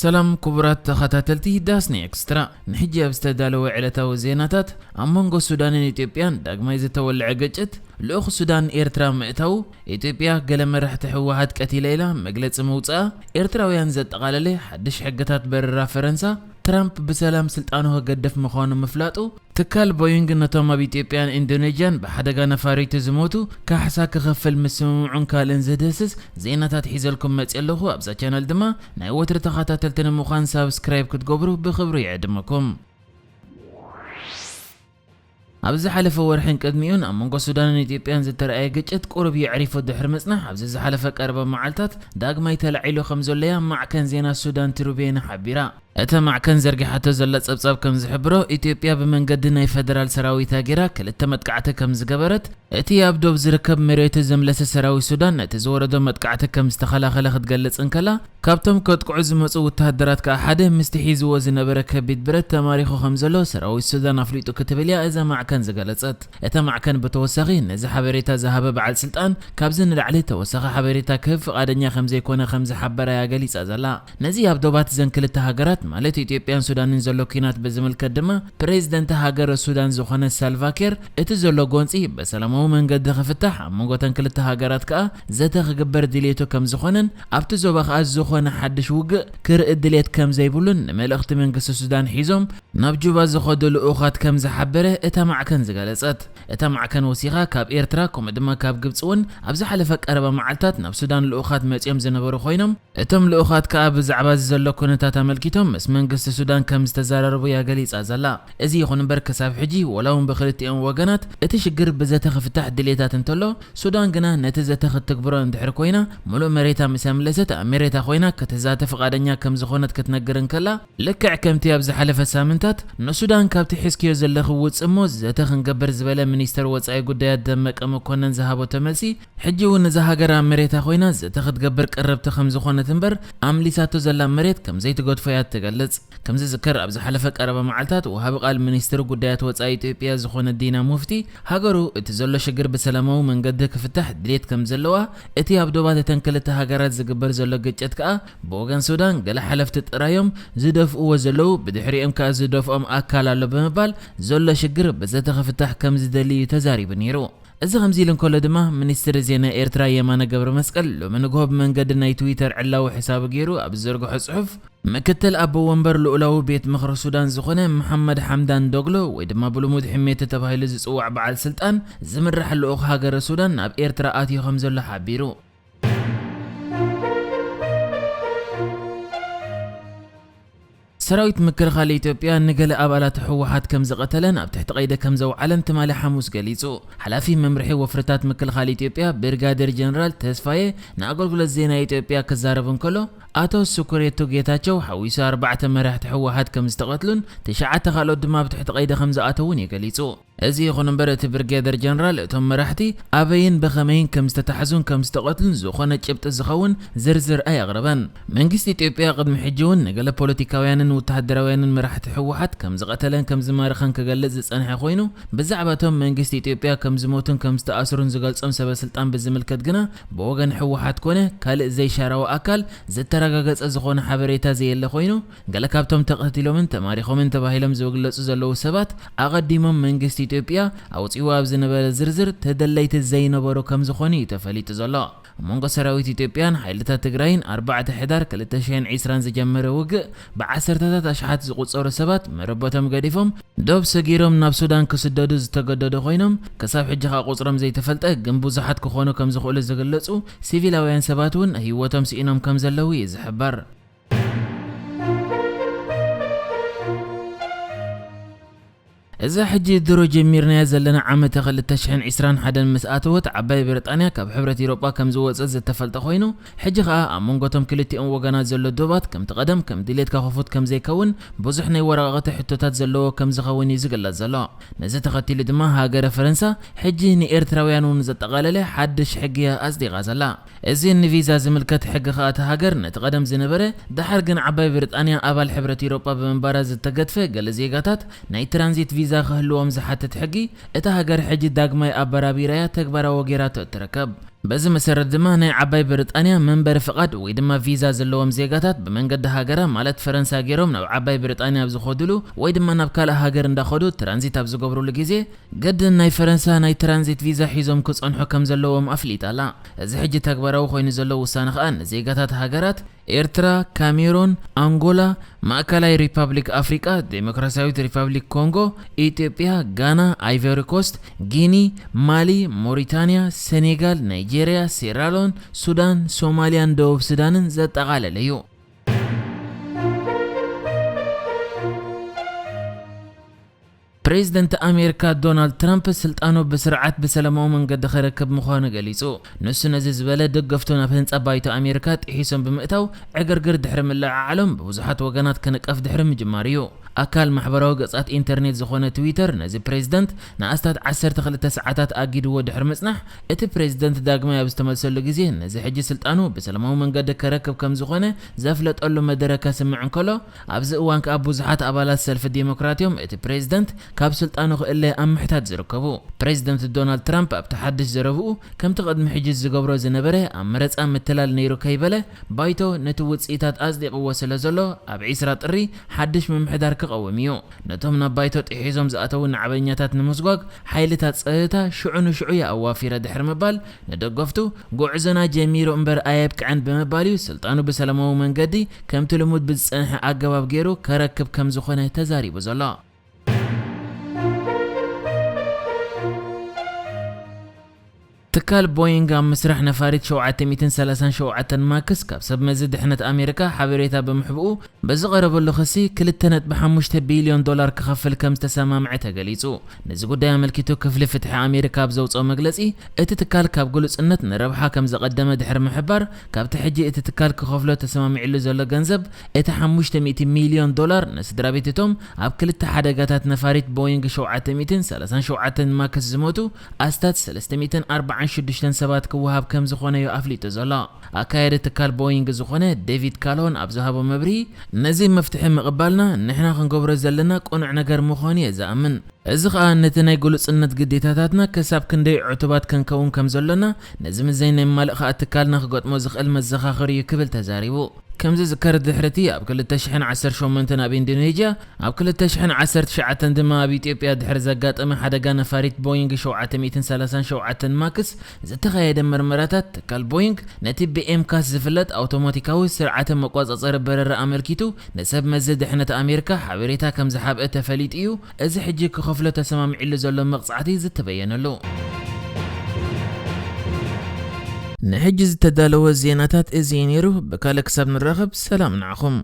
ሰላም ክቡራት ተኸታተልቲ ዳስኒ ኤክስትራ፣ ንሕጂ ኣብ ዝተዳለወ ዕለታዊ ዜናታት፣ ኣብ መንጎ ሱዳንን ኢትዮጵያን ዳግማይ ዝተወልዐ ግጭት፣ ልኡኽ ሱዳን ኤርትራ ምእታው፣ ኢትዮጵያ ገለ መራሕቲ ህወሓት ቀቲለ ኢላ መግለጺ ምውጻኣ፣ ኤርትራውያን ዘጠቓለለ ሓድሽ ሕግታት በረራ ፈረንሳ፣ ትራምፕ ብሰላም ስልጣኑ ክገድፍ ምዃኑ ምፍላጡ፣ ትካል ቦይንግ ነቶም ኣብ ኢትዮጵያን ኢንዶኔዥያን ብሓደጋ ነፋሪት ዝሞቱ ካሕሳ ክኸፍል ምስምምዑን ካልእን ዝድህስስ ዜናታት ሒዘልኩም መፅእ ኣለኹ። ኣብዛ ቻነል ድማ ናይ ወትሪ ተኸታተልቲ ንምዃን ሳብስክራይብ ክትገብሩ ብኽብሪ ይዕድመኩም። ኣብ ዝሓለፈ ወርሕን ቅድሚኡን ኣብ መንጎ ሱዳንን ኢትዮጵያን ዝተረኣየ ግጭት ቁሩብ የዕሪፉ ድሕሪ ምጽናሕ፣ ኣብዚ ዝሓለፈ ቀረባ መዓልታት ዳግማይ ተላዒሉ ከም ዘሎ እያ ማዕከን ዜና ሱዳን ትሩቤን ሓቢራ። እታ ማዕከን ዘርጊሓቶ ዘላ ጸብጻብ ከም ዝሕብሮ፣ ኢትዮጵያ ብመንገዲ ናይ ፈደራል ሰራዊታ ጌራ ክልተ መጥቃዕቲ ከም ዝገበረት፣ እቲ ኣብ ዶብ ዝርከብ መሬቱ ዘምለሰ ሰራዊት ሱዳን ነቲ ዝወረዶ መጥቃዕቲ ከም ዝተኸላኸለ ክትገልጽ እንከላ፣ ካብቶም ከጥቅዑ ዝመጹ ወተሃደራት ከኣ ሓደ ምስቲ ሒዝዎ ዝነበረ ከቢድ ብረት ተማሪኹ ከም ዘሎ ሰራዊት ሱዳን ኣፍሊጡ ክትብል እያ እዛ ማዕከን ዝገለጸት። እታ ማዕከን ብተወሳኺ ነዚ ሓበሬታ ዝሃበ በዓል ስልጣን፣ ካብዚ ንላዕሊ ተወሳኺ ሓበሬታ ክህብ ፍቓደኛ ከም ዘይኮነ ከም ዝሓበረ እያ ገሊጻ ዘላ። ነዚ ኣብ ዶባት ዘን ክልተ ሃገራት፣ ማለት ኢትዮጵያን ሱዳንን ዘሎ ኲናት ብዝምልከት ድማ፣ ፕሬዝደንት ሃገረ ሱዳን ዝኾነ ሳልቫ ኪር፣ እቲ ዘሎ ጎንጺ ብሰላማዊ መንገዲ ክፍታሕ፣ ኣብ መንጎ እተን ክልተ ሃገራት ከኣ ዘተ ክግበር ድልየቱ ከም ዝኾነን፣ ኣብቲ ዞባ ከኣ ዝኾነ ሓድሽ ውግእ ክርኢ ድልየት ከም ዘይብሉን ንመልእኽቲ መንግስቲ ሱዳን ሒዞም ናብ ጁባ ዝኸዱ ልኡኻት ከም ዝሓበረ እታ ማዕከን ዝገለጸት። እታ ማዕከን ወሲኻ፣ ካብ ኤርትራ ከምኡ ድማ ካብ ግብጺ እውን ኣብ ዝሓለፈ ቀረባ መዓልታት ናብ ሱዳን ልኡኻት መጺኦም ዝነበሩ ኮይኖም፣ እቶም ልኡኻት ከኣ ብዛዕባ እዚ ዘሎ ኩነታት ኣመልኪቶም ምስ መንግስቲ ሱዳን ከም ዝተዘራረቡ እያ ገሊጻ ዘላ። እዚ ይኹን እምበር፣ ክሳብ ሕጂ፣ ወላ እውን ብክልቲኦም ወገናት እቲ ሽግር ብዘተ ክፍታሕ ድልየታት እንተሎ፣ ሱዳን ግና ነቲ ዘተ ክትትግብሮ እንድሕር ኮይና፣ ምሉእ መሬታ ምስ ኣምለሰት፣ ኣብ መሬታ ኮይና ክትዛተ ፍቓደኛ ከም ዝኾነት ክትነግር እንከላ፣ ልክዕ ከምቲ ኣብ ዝሓለፈ ሳምንታት ንሱዳን ካብቲ ሒዝክዮ ዘለኺ ውጽእ እሞ ዘተ ክንገብር ዝበለ ሚኒስተር ወጻኢ ጉዳያት ደመቀ መኮነን ዝሃበቶ መልሲ፣ ሕጂ እውን እዛ ሃገር ኣብ መሬታ ኮይና ዘተ ክትገብር ቀረብቲ ከም ዝኾነት እምበር፣ ኣምሊሳቶ ዘላ መሬት ከም ዘይትገድፎ እያ ትገልጽ። ከም ዝዝከር፣ ኣብ ዝሓለፈ ቀረባ መዓልታት ወሃቢ ቃል ሚኒስትሪ ጉዳያት ወጻኢ ኢትዮጵያ ዝኾነ ዲና ሙፍቲ፣ ሃገሩ እቲ ዘሎ ሽግር ብሰላማዊ መንገዲ ክፍታሕ ድሌት ከም ዘለዋ፣ እቲ ኣብ ዶባት እተን ክልተ ሃገራት ዝግበር ዘሎ ግጭት ከኣ ብወገን ሱዳን ገለ ሓለፍቲ ጥራዮም ዝደፍእዎ ዘለዉ፣ ብድሕሪኦም ከኣ ዝደፍኦም ኣካል ኣሎ ብምባል፣ ዘሎ ሽግር ብዘተ ክፍታሕ ከም ዝደሊ እዩ ተዛሪቡ ነይሩ። እዚ ከምዚ ኢሉ እንከሎ ድማ፣ ሚኒስትሪ ዜና ኤርትራ የማነ ገብረ መስቀል ሎሚ ንግሆ ብመንገዲ ናይ ትዊተር ዕላዊ ሕሳቡ ገይሩ ኣብ ዝዘርግሖ ጽሑፍ፣ ምክትል ኣቦ ወንበር ልኡላዊ ቤት ምኽሪ ሱዳን ዝኾነ መሓመድ ሓምዳን ዶግሎ፣ ወይ ድማ ብልሙድ ሕሜቲ ተባሂሉ ዝጽዋዕ በዓል ስልጣን ዝምራሕ ልኡኽ ሃገረ ሱዳን ናብ ኤርትራ ኣትዩ ከም ዘሎ ሓቢሩ። ሰራዊት ምክልኻል ኢትዮጵያ ንገለ ኣባላት ህወሓት ከም ዝቐተለን ኣብ ትሕቲ ቀይዲ ከም ዘውዓለን ትማሊ ሓሙስ ገሊጹ። ሓላፊ መምርሒ ወፍርታት ምክልኻል ኢትዮጵያ ብርጋዴር ጀነራል ተስፋዬ ንኣገልግሎት ዜና ኢትዮጵያ ክዛረብ እንከሎ፣ ኣቶ ስኩሬቱ ጌታቸው ሓዊሱ ኣርባዕተ መራሕቲ ህወሓት ከም ዝተቐትሉን ትሽዓተ ካልኦት ድማ ኣብ ትሕቲ ቀይዲ ከም ዝኣተዉን እዩ ገሊጹ። እዚ ይኹን እምበር፣ እቲ ብርጌደር ጀነራል እቶም መራሕቲ ኣበይን ብኸመይን ከም ዝተታሕዙን ከም ዝተቐትሉን ዝኾነ ጭብጢ ዝኸውን ዝርዝር ኣየቕረበን። መንግስቲ ኢትዮጵያ ቅድሚ ሕጂ እውን ንገለ ፖለቲካውያንን ወተሃደራውያንን መራሕቲ ህወሓት ከም ዝቐተለን ከም ዝማረኸን ክገልጽ ዝጸንሐ ኮይኑ፣ ብዛዕባ እቶም መንግስቲ ኢትዮጵያ ከም ዝሞቱን ከም ዝተኣስሩን ዝገልጾም ሰበ ስልጣን ብዝምልከት ግና ብወገን ህወሓት ኮነ ካልእ ዘይሻራዊ ኣካል ዝተረጋገጸ ዝኾነ ሓበሬታ ዘየለ ኮይኑ፣ ገለ ካብቶም ተቐቲሎምን ተማሪኾምን ተባሂሎም ዝግለጹ ዘለዉ ሰባት፣ ኣቐዲሞም መንግስቲ ኢትዮጵያ ኣውጺእዎ ኣብ ዝነበረ ዝርዝር ተደለይቲ ዘይነበሩ ከም ዝኾኑ እዩ ተፈሊጡ ዘሎ። ኣብ መንጎ ሰራዊት ኢትዮጵያን ሓይልታት ትግራይን ኣርባዕተ ሕዳር ክልተ ሽሕን ዕስራን ዝጀመረ ውግእ፣ ብዓሰርተታት ኣሽሓት ዝቑጸሩ ሰባት መረበቶም ገዲፎም ዶብ ሰጊሮም ናብ ሱዳን ክስደዱ ዝተገደዱ ኮይኖም፣ ክሳብ ሕጂ ከኣ ቁጽሮም ዘይተፈልጠ ግን ብዙሓት ክኾኑ ከም ዝኽእሉ ዝግለጹ ሲቪላውያን ሰባት እውን ህይወቶም ስኢኖም ከም ዘለዉ እዩ ዝሕበር። እዛ ሕጂ ድሮ ጀሚርናያ ዘለና ዓመተ ክልተ ሽሕን ዕስራን ሓደን ምስ ኣተወት፣ ዓባይ ብሪጣንያ ካብ ሕብረት ኤውሮጳ ከም ዝወጸት ዝተፈልጠ ኮይኑ፣ ሕጂ ከኣ ኣብ መንጎ እቶም ክልቲኦም ወገናት ዘሎ ዶባት ከምቲ ቀደም ከም ድሌትካ ክፉት ከም ዘይከውን፣ ብዙሕ ናይ ወረቓቕቲ ሕቶታት ዘለዎ ከም ዝኸውን እዩ ዝግለጽ ዘሎ። ነዚ ተኸቲሉ ድማ ሃገረ ፈረንሳ ሕጂ ንኤርትራውያን እውን ዘጠቓለለ ሓድሽ ሕጊ እያ ኣጽዲቓ ዘላ። እዚ ንቪዛ ዝምልከት ሕጊ ከኣ እታ ሃገር ነቲ ቀደም ዝነበረ፣ ደሓር ግን ዓባይ ብሪጣንያ ኣባል ሕብረት ኤውሮጳ ብምንባራ ዝተገድፈ ገለ ዜጋታት ናይ ትራንዚት ቪዛ ክህልዎም ዝሓትት ሕጊ እታ ሃገር ሕጂ ዳግማይ ኣበራቢራያ ተግባራዊ ጌራቶ እትርከብ። በዚ መሰረት ድማ ናይ ዓባይ ብሪጣንያ መንበሪ ፍቓድ ወይ ድማ ቪዛ ዘለዎም ዜጋታት ብመንገዲ ሃገራ ማለት ፈረንሳ ገይሮም ናብ ዓባይ ብሪጣንያ ኣብ ዝኸዱሉ ወይ ድማ ናብ ካልእ ሃገር እንዳኸዱ ትራንዚት ኣብ ዝገብሩሉ ግዜ ግድን ናይ ፈረንሳ ናይ ትራንዚት ቪዛ ሒዞም ክጸንሑ ከም ዘለዎም ኣፍሊጣ ኣላ። እዚ ሕጂ ተግባራዊ ኮይኑ ዘሎ ውሳነ ከኣ ንዜጋታት ሃገራት ኤርትራ፣ ካሜሮን፣ ኣንጎላ፣ ማእከላይ ሪፓብሊክ ኣፍሪቃ፣ ዴሞክራሲያዊት ሪፓብሊክ ኮንጎ፣ ኢትዮጵያ፣ ጋና፣ ኣይቨሪ ኮስት፣ ጊኒ፣ ማሊ፣ ሞሪታንያ፣ ሴኔጋል፣ ናይጄርያ፣ ሴራሎን፣ ሱዳን፣ ሶማልያን ደቡብ ሱዳንን ዘጠቓለለ እዩ። ፕሬዝደንት ኣሜሪካ ዶናልድ ትራምፕ ስልጣኑ ብስርዓት ብሰላማዊ መንገዲ ክረክብ ምዃኑ ገሊጹ። ንሱ ነዚ ዝበለ ደገፍቱ ናብ ህንጻ ባይቶ ኣሜሪካ ጥሒሶም ብምእታው ዕግርግር ድሕሪ ምልዕዓሎም ብብዙሓት ወገናት ክንቀፍ ድሕሪ ምጅማሩ እዩ። ኣካል ማሕበራዊ ገጻት ኢንተርኔት ዝኾነ ትዊተር ነዚ ፕሬዝደንት ንኣስታት ዓሰርተ ክልተ ሰዓታት ኣጊድዎ ድሕሪ ምጽናሕ እቲ ፕሬዝደንት ዳግማይ ኣብ ዝተመልሰሉ ግዜ ነዚ ሕጂ ስልጣኑ ብሰላማዊ መንገዲ ከረክብ ከም ዝኾነ ዘፍለጠሉ መደረ ከስምዕ እንከሎ ኣብዚ እዋን ከኣ ብዙሓት ኣባላት ሰልፊ ዴሞክራት እዮም እቲ ፕሬዝደንት ካብ ስልጣኑ ክእለ ኣብ ምሕታት ዝርከቡ። ፕሬዝደንት ዶናልድ ትራምፕ ኣብቲ ሓድሽ ዘረብኡ ከምቲ ቅድሚ ሕጂ ዝገብሮ ዝነበረ ኣብ መረጻ ምትላል ነይሩ ከይበለ ባይቶ ነቲ ውጽኢታት ኣጽዲቕዎ ስለ ዘሎ ኣብ ዒስራ ጥሪ ሓድሽ ምምሕዳር ክቐውም እዩ። ነቶም ናብ ባይቶ ጥሒዞም ዝኣተዉ ናዕበኛታት ንምስጓግ ሓይልታት ጸጥታ ሽዑ ንሽዑ እየ ኣዋፊረ ድሕሪ ምባል ንደገፍቱ ጉዕዞና ጀሚሩ እምበር ኣየብቅዐን ብምባል እዩ ስልጣኑ ብሰላማዊ መንገዲ ከምቲ ልሙድ ብዝጸንሐ ኣገባብ ገይሩ ከረክብ ከም ዝኾነ ተዛሪቡ ዘሎ። ትካል ቦይንግ ኣብ ምስራሕ ነፋሪት ሸውዓተ ሚእትን ሰላሳን ሸውዓተን ማክስ ካብ ሰብ መዚ ድሕነት ኣሜሪካ ሓበሬታ ብምሕብኡ ብዝቐረበሉ ክሲ ክልተ ነጥቢ ሓሙሽተ ቢልዮን ዶላር ክኸፍል ከም ዝተሰማምዐ ተገሊጹ። ነዚ ጉዳይ ኣመልኪቱ ክፍሊ ፍትሒ ኣሜሪካ ኣብ ዘውፅኦ መግለፂ እቲ ትካል ካብ ግሉፅነት ንረብሓ ከም ዘቐደመ ድሕሪ ምሕባር ካብቲ ሕጂ እቲ ትካል ክኸፍሎ ተሰማሚዕሉ ዘሎ ገንዘብ እቲ ሓሙሽተ ሚእቲ ሚልዮን ዶላር ንስድራ ቤት እቶም ኣብ ክልተ ሓደጋታት ነፋሪት ቦይንግ ሸውዓተ ሚእትን ሰላሳን ሸውዓተን ማክስ ዝሞቱ ኣስታት ሰለስተ ሚእትን ኣርባዓን ሽዱሽተን ሰባት ክወሃብ ከም ዝኾነ እዩ ኣፍሊጡ ዘሎ። ኣካያዲ ትካል ቦይንግ ዝኾነ ዴቪድ ካልሆን ኣብ ዝሃቦ መብርሂ ነዚ መፍትሒ ምቕባልና ንሕና ክንገብሮ ዘለና ቅኑዕ ነገር ምዃኑ እየ ዝኣምን። እዚ ኸኣ ነቲ ናይ ግሉጽነት ግዴታታትና ክሳብ ክንደይ ዕቱባት ክንከውን ከም ዘሎና ነዚ ምዘይ ነማልእ ኸኣ ትካልና ክገጥሞ ዝኽእል መዘኻኸሪ እዩ ክብል ተዛሪቡ። ከም ዝዝከር ድሕሪ እቲ ኣብ ክልተ ሽሕን ዓሰርተ ሸሞንተን ኣብ ኢንዶኔዥያ ኣብ ክልተ ሽሕን ዓሰርተ ትሽዓተን ድማ ኣብ ኢትዮጵያ ድሕሪ ዘጋጠመ ሓደጋ ነፋሪት ቦይንግ ሸውዓተ ሚእትን ሰላሳን ሸውዓተን ማክስ ዝተኻየደ መርመራታት ትካል ቦይንግ ነቲ ብኤምካስ ዝፍለጥ ኣውቶማቲካዊ ስርዓተ መቆጻጸሪ በረራ ኣመልኪቱ ንሰብ መዚ ድሕነት ኣሜሪካ ሓበሬታ ከም ዝሓብአ ተፈሊጡ እዩ። እዚ ሕጂ ክኸፍሎ ተሰማሚዕሉ ዘሎ መቕጻዕቲ ዝተበየነሉ። ንሕጂ ዝተዳለወ ዜናታት እዚ እዩ ነይሩ። ብካልእ ክሳብ ንራኸብ ሰላም ንዓኹም።